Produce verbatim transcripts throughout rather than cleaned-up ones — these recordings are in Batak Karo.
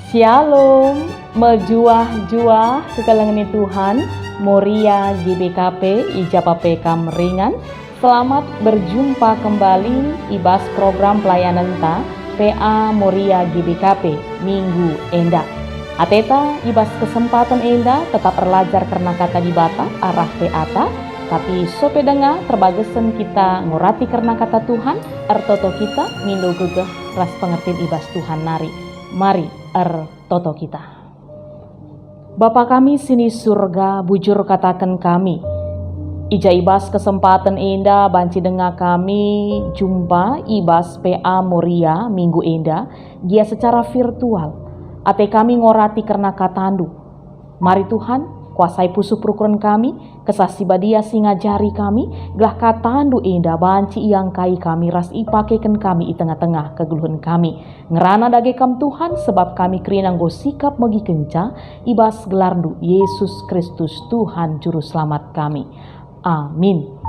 Shalom, mejuah-juah kekelengen Tuhan, Moria G B K P, i ja pe kam ringan. Selamat berjumpa kembali i bas program pelayanenta P A Moria G B K P minggu enda. Ateta i bas kesempaten enda tetap erlajar kerna Kata Dibata arah P A ta, tapi sope denga terbagesen kita ngurati kerna Kata Tuhan, ertoto kita mindo gegeh ras pengertin i bas Tuhan nari. Mari ertoto kita. Bapa kami si ni Surga, bujur kataken kami, i ja i bas kesempaten enda banci denga kami jumpa i bas P A Moria minggu enda, gia secara virtual. Ate kami ngorati kerna KataNdu. Mari Tuhan, kuasai pusuh perukuren kami, Kesah Si Badia si ngajari kami, gelah KataNdu enda banci iangkai kami ras ipakeken kami i tengah-tengah kegeluhen kami. Ngerana dage Kam Tuhan, sebab kami kerina enggo sikap megikenca i bas gelarNdu, Yesus Kristus, Tuhan Juru Selamat kami. Amin.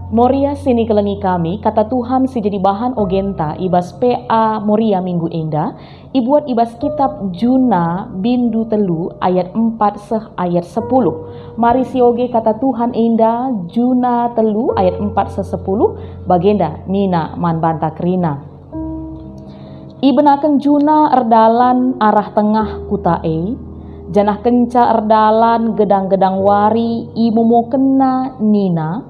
Moria si nikelengi kami, Kata Tuhan si jadi bahan ogenta i bas P A Moria minggu enda, ibuat i bas kitab Juna bindu telu ayat empat seh ayat sepuluh. Mari sioge Kata Tuhan enda, Juna telu ayat empat seh sepuluh, bagenda nina man banta kerina. Ibenaken Juna erdalan arah tengah kuta e, janah kenca erdalan gedang-gedang wari imomokenna nina,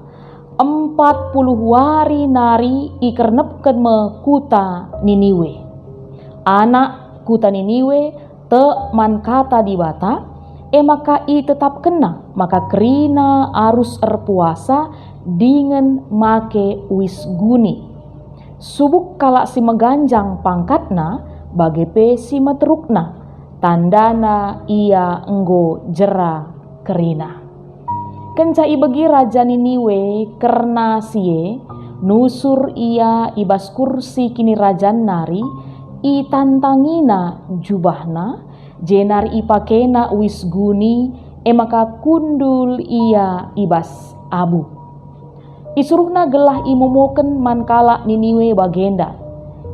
"Empat puluh wari nari ikernepken me kuta Niniwe." Anak kuta Niniwe tek man Kata Dibata, e maka itetapkenna maka kerina arus erpuasa dingen make uis guni. Subuk kalak si meganjang pangkatna, bage pe si meterukna, tandana ia enggo jera kerina. Kenca ibegi Raja Niniwe kerna si e, nusur ia i bas kursi kinirajan nari, itantangina jubahna, jenari ipakena uis guni, e maka kundul ia i bas abu. Isuruhna gelah imomoken man kalak Niniwe bagenda,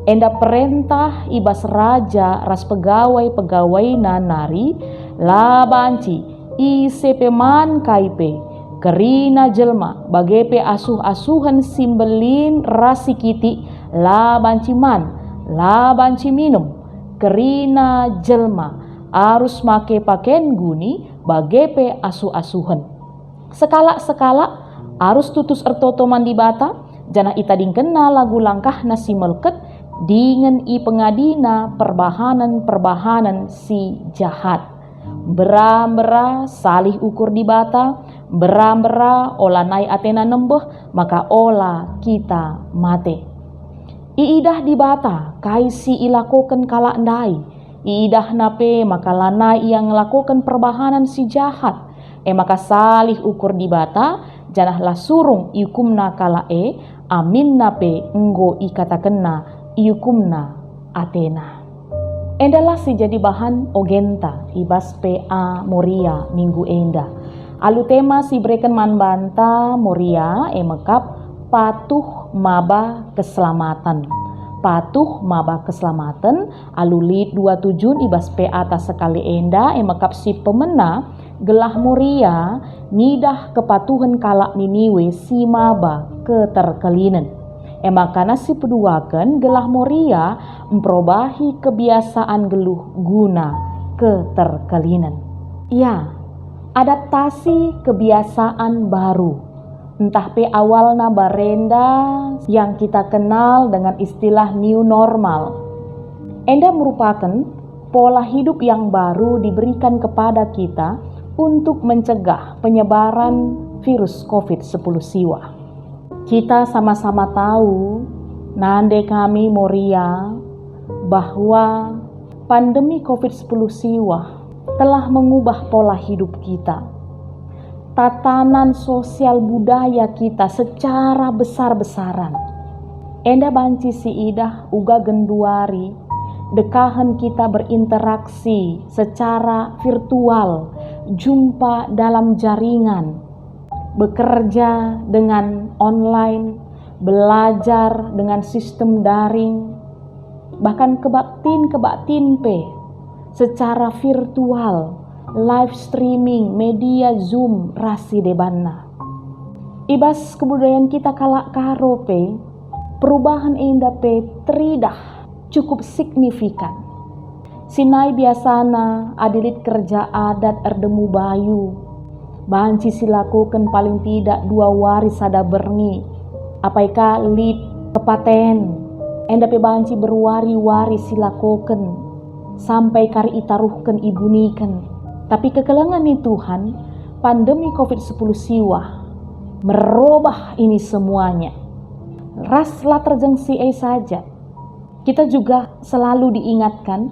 "Enda perentah i bas raja ras pegawai-pegawaina nari, la banci ise pe man kai pe, kerina jelma, bage pe asuh-asuhen si mbelin ras si kitik, la banci man, la banci minum. Kerina jelma arus make paken guni, bage pe asuh-asuhen. Sekalak-sekalak arus tutus ertoto man Dibata, janah itadingkenna lagu langkahna si melket, dingen ipengadina perbahanen-perbahanen si jahat. Mbera-mbera salih ukur Dibata, mbera-mbera ola nai atena nembeh, maka ola kita mate." Iidah Dibata kai si ilakoken kalak ndai. IidahNa pe maka lanai ia ngelakoken perbahanen si jahat, e maka salih ukur Dibata, janah la surung iukumNa kalak e, aminna pe enggo ikatakenNa iukumNa atena. Endalah si jadi bahan ogenta i bas P A Moria minggu enda. Alu tema si ibereken man banta Moria e mekap patuh maba keselamaten. Patuh maba keselamaten, alu lit dua tujun i bas P A ta sekali enda e mekap si pemena, gelah Moria ngidah kepatuhen kalak Niniwe si maba keterkelinen. E maka nasi peduaken gelah Moria mperobahi kebiasaan geluh guna keterkelinen. Ya, adaptasi kebiasaan baru. Ntah pe awalna barenda yang kita kenal dengan istilah new normal. Enda merupakan pola hidup yang baru diberikan kepada kita untuk mencegah penyebaran virus covid sepuluh siwah. Kita sama-sama tahu, nande kami Moria, bahwa pandemi covid sepuluh siwah telah mengubah pola hidup kita, tatanan sosial budaya kita secara besar-besaran. Enda banci siidah uga genduari dekahen kita berinteraksi secara virtual, jumpa dalam jaringan, bekerja dengan online, belajar dengan sistem daring, bahkan kebaktin-kebaktin pe secara virtual, live streaming, media Zoom, ras si debanna. I bas kebudayaan kita kalak Karo pe, perubahan enda pe teridah cukup signifikan. Si nai biasana adi lit kerja adat erdemu bayu, banci silakoken paling tidak dua wari sada berngi, apai ka lit kepaten, enda pe banci berwari-wari silakoken, sampai kari itaruhken ibuniken. Tapi kekelengen ni Tuhan, pandemi covid sepuluh siwah merobah ini semuanya. Ras la terjeng si e saja, kita juga selalu diingatkan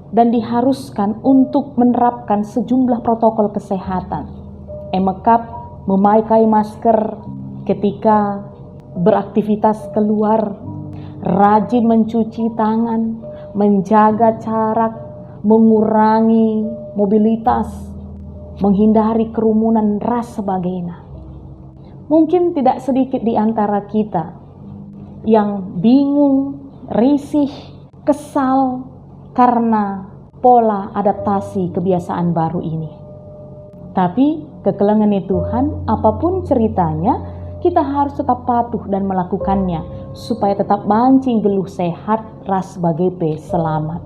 dan diharuskan untuk menerapkan sejumlah protokol kesehatan. E mekap memakai masker ketika beraktivitas keluar, rajin mencuci tangan, menjaga jarak, mengurangi mobilitas, menghindari kerumunan, ras sebagainya. Mungkin tidak sedikit di antara kita yang bingung, risih, kesal karena pola adaptasi kebiasaan baru ini. Tapi kekelengen ni Tuhan, apapun ceritanya, kita harus tetap patuh dan melakukannya supaya tetap banci nggeluh sehat ras bage pe selamat.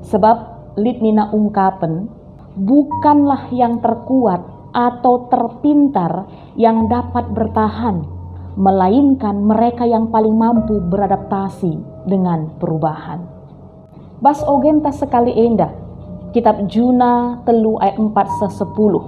Sebab lit nina ungkapen, bukanlah yang terkuat atau terpintar yang dapat bertahan, melainkan mereka yang paling mampu beradaptasi dengan perubahan. Bas ogenta sekali enda, kitab Juna telu ayat empat seh sepuluh.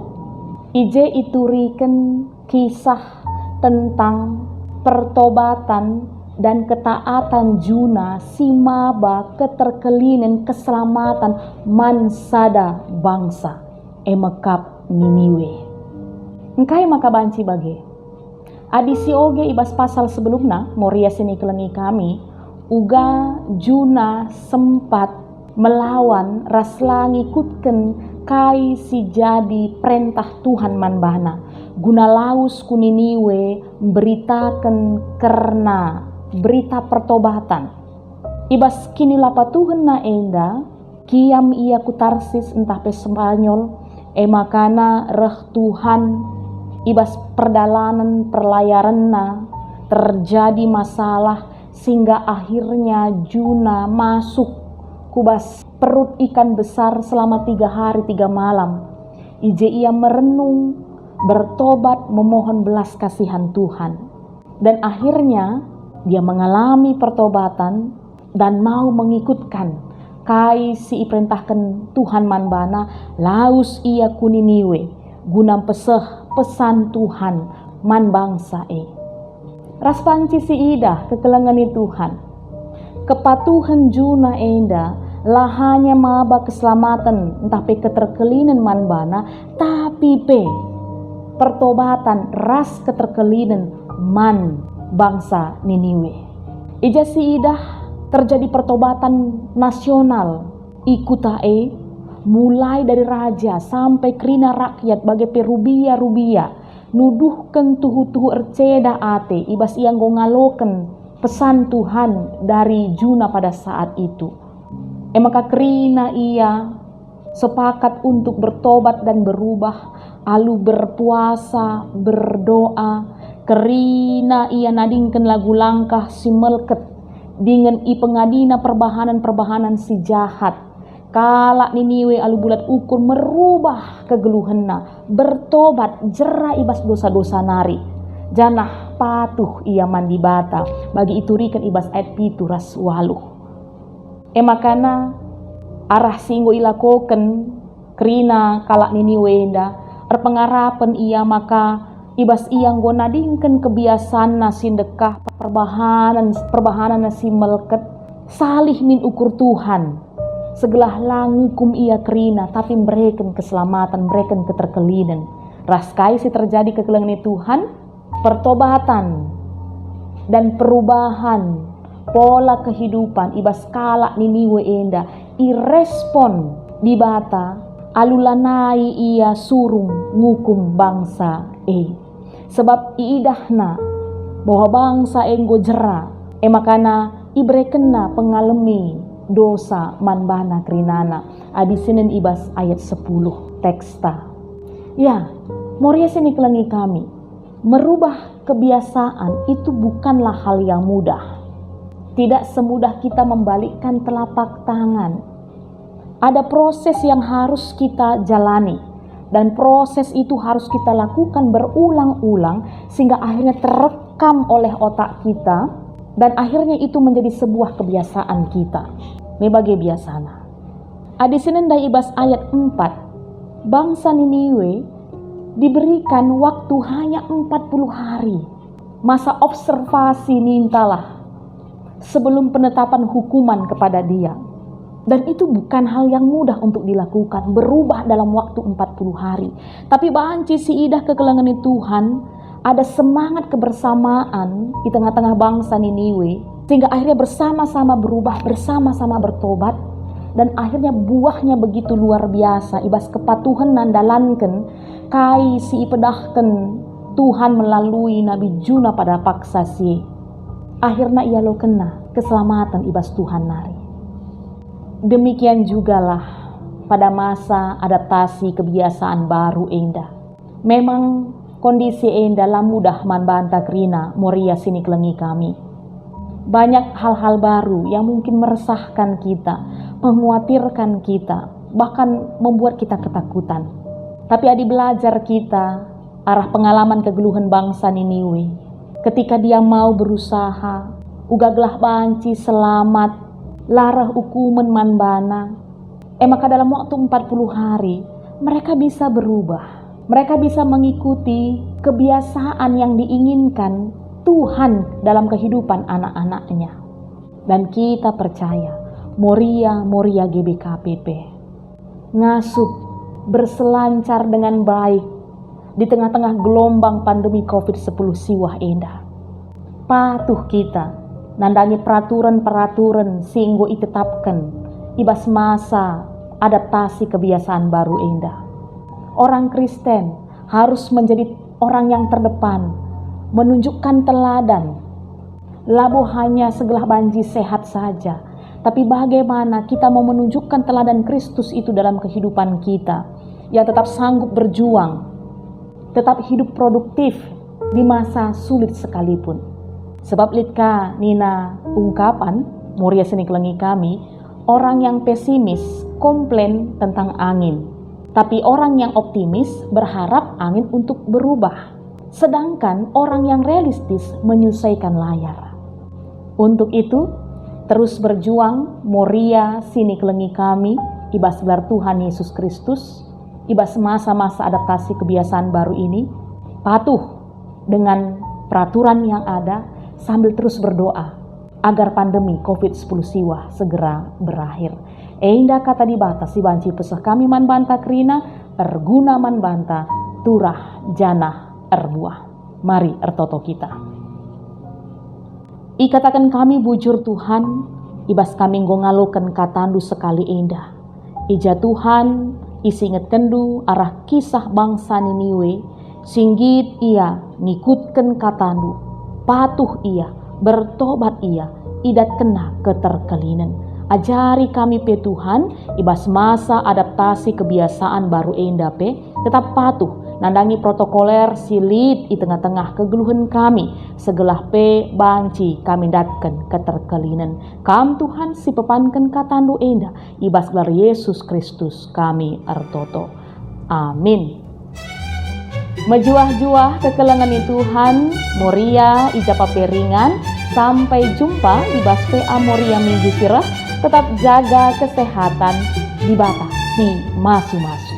I je ituriken kisah tentang pertobatan dan ketaatan Juna si maba keterkelinen keselamatan man sada bangsa, e mekap Niniwe. Engkai maka banci bage? Adi sioge i bas pasal sebelumna, Moria si nikelengi kami, uga Juna sempat melawan ras la ngikutken kai si jadi perentah Tuhan man bana, guna lawes ku Niniwe mberitaken kerna berita pertobatan. I bas kinilapatuhenna enda, kiam ia ku Tarsis ntah pe Spanyol, e makana reh Tuhan i bas perdalanen perlayarenna terjadi masalah, sehingga akhirnya Juna masuk ku bas perut ikan besar selama tiga hari tiga malam. I je ia merenung, bertobat, memohon belas kasihan Tuhan. Dan akhirnya dia mengalami pertobatan dan mau mengikutkan kai si iperentahken Tuhan man bana, lawes ia ku Niniwe guna mpeseh pesan Tuhan man bangsa e. Ras banci siidah kekelengen ni Tuhan. Kepatuhen Juna enda la hanya maba keselamaten ntah pe keterkelinen man bana, tapi pe pertobatan ras keterkelinen man bangsa Niniwe. I ja siidah terjadi pertobatan nasional i kuta e, mulai dari raja sampai kerina rakyat bage pe rubia-rubia nuduhken tuhu-tuhu erceda ate i bas ia enggo ngaloken pesan Tuhan dari Juna pada saat itu. E maka kerina ia sepakat untuk bertobat dan berubah, alu berpuasa, berdoa, kerina ia nadingken lagu langkah si melket, dingen ipengadina perbahanen-perbahanen si jahat. Kalak Niniwe alu bulat ukur merubah kegeluhenna, bertobat, jera i bas dosa-dosa nari, janah patuh ia man Dibata, bagi ituriken i bas ayat pitu ras waluh. E makana, arah si enggo ilakoken kerina kalak Niniwe enda, erpengarapen ia maka i bas ia enggo nadingken kebiasanna si ndekah, perbahanen, perbahanenna si melket, salih min ukur Tuhan, segelah la ngukum ia kerina, tapi mbereken keselamaten, mbereken keterkelinen. Ras kai si terjadi kekelengen Tuhan? Pertobatan dan perubahan pola kehidupan i bas kalak Niniwe enda irespon Dibata alu lanai ia surung ngukum bangsa e. Sebab iidahna bahwa bangsa e enggo jera, e makana iberekenna pengalemi dosa man bana kerinana. Adi sinen i bas ayat sepuluh teksta. Ya, Moria si nikelengi kami, merubah kebiasaan itu bukanlah hal yang mudah. Tidak semudah kita membalikkan telapak tangan. Ada proses yang harus kita jalani, dan proses itu harus kita lakukan berulang-ulang sehingga akhirnya terekam oleh otak kita, dan akhirnya itu menjadi sebuah kebiasaan kita. Me bage biasana. Adi sinen ndai i bas ayat empat, bangsa Niniwe diberikan waktu hanya empat puluh hari. Masa observasi nintalah sebelum penetapan hukuman kepada dia. Dan itu bukan hal yang mudah untuk dilakukan, berubah dalam waktu empat puluh hari. Tapi banci siidah kekelengen Tuhan, ada semangat kebersamaan di tengah-tengah bangsa Niniwe, sehingga akhirnya bersama-sama berubah, bersama-sama bertobat, dan akhirnya buahnya begitu luar biasa i bas kepatuhen nandalanken kai si ipedahken Tuhan melalui Nabi Juna pada paksa si e. Akhirna ialokenna keselamaten i bas Tuhan nari. Demikian jugalah pada masa adaptasi kebiasaan baru enda. Memang kondisi enda la mudah man banta kerina Moria si nikelengi kami. Banyak hal-hal baru yang mungkin meresahkan kita, mengkhawatirkan kita, bahkan membuat kita ketakutan. Tapi adi belajar kita arah pengalaman kegeluhen bangsa Niniwe, ketika dia mau berusaha, uga gelah banci selamat, la reh ukumen man bana, e maka dalam waktu empat puluh hari, mereka bisa berubah. Mereka bisa mengikuti kebiasaan yang diinginkan Tuhan dalam kehidupan anak-anaknya. Dan kita percaya, Moria, Moria G B K P P ngasup berselancar dengan baik di tengah-tengah gelombang pandemi covid sepuluh siwah enda. Patuh kita nandangi peraturen-peraturen si enggo itetapken i bas masa adaptasi kebiasaan baru enda. Orang Kristen harus menjadi orang yang terdepan, menunjukkan teladan. Labo hanya segelah banci sehat saja, tapi bagaimana kita mau menunjukkan teladan Kristus itu dalam kehidupan kita, yang tetap sanggup berjuang, tetap hidup produktif di masa sulit sekalipun. Sebab lit ka nina ungkapan, Moria si nikelengi kami, orang yang pesimis komplain tentang angin, tapi orang yang optimis berharap angin untuk berubah. Sedangkan orang yang realistis menyelesaikan layar. Untuk itu, terus berjuang, Moria si nikelengi kami, i bas gelar Tuhan Yesus Kristus, i bas masa-masa adaptasi kebiasaan baru ini, patuh dengan peraturan yang ada sambil terus berdoa agar pandemi covid sepuluh siwah segera berakhir. Enda kata Dibata si banci peseh kami man banta kerina, erguna man banta, turah janah erbuah. Mari ertoto kita. Ikataken kami bujur, Tuhan, i bas kami enggo ngaloken kataNdu sekali enda. I ja, Tuhan, isingetkenNdu arah kisah bangsa Niniwe, si nggit ia ngikutken kataNdu. Patuh ia, bertobat ia, idatkenna keterkelinen. Ajari kami pe, Tuhan, i bas masa adaptasi kebiasaan baru enda pe, tetap patuh nandangi protokoler si lit i tengah-tengah kegeluhen kami, segelah pe banci kami ndatken keterkelinen. Kam, Tuhan, si pepanken kataNdu enda, i bas gelar Yesus Kristus kami ertoto. Amin. Mejuah-juah kekelengen i Tuhan, Moria i ja pe ringan. Sampai jumpa i bas P A Moria minggu si reh. Tetap jaga kesehatan, Dibata si masu-masu.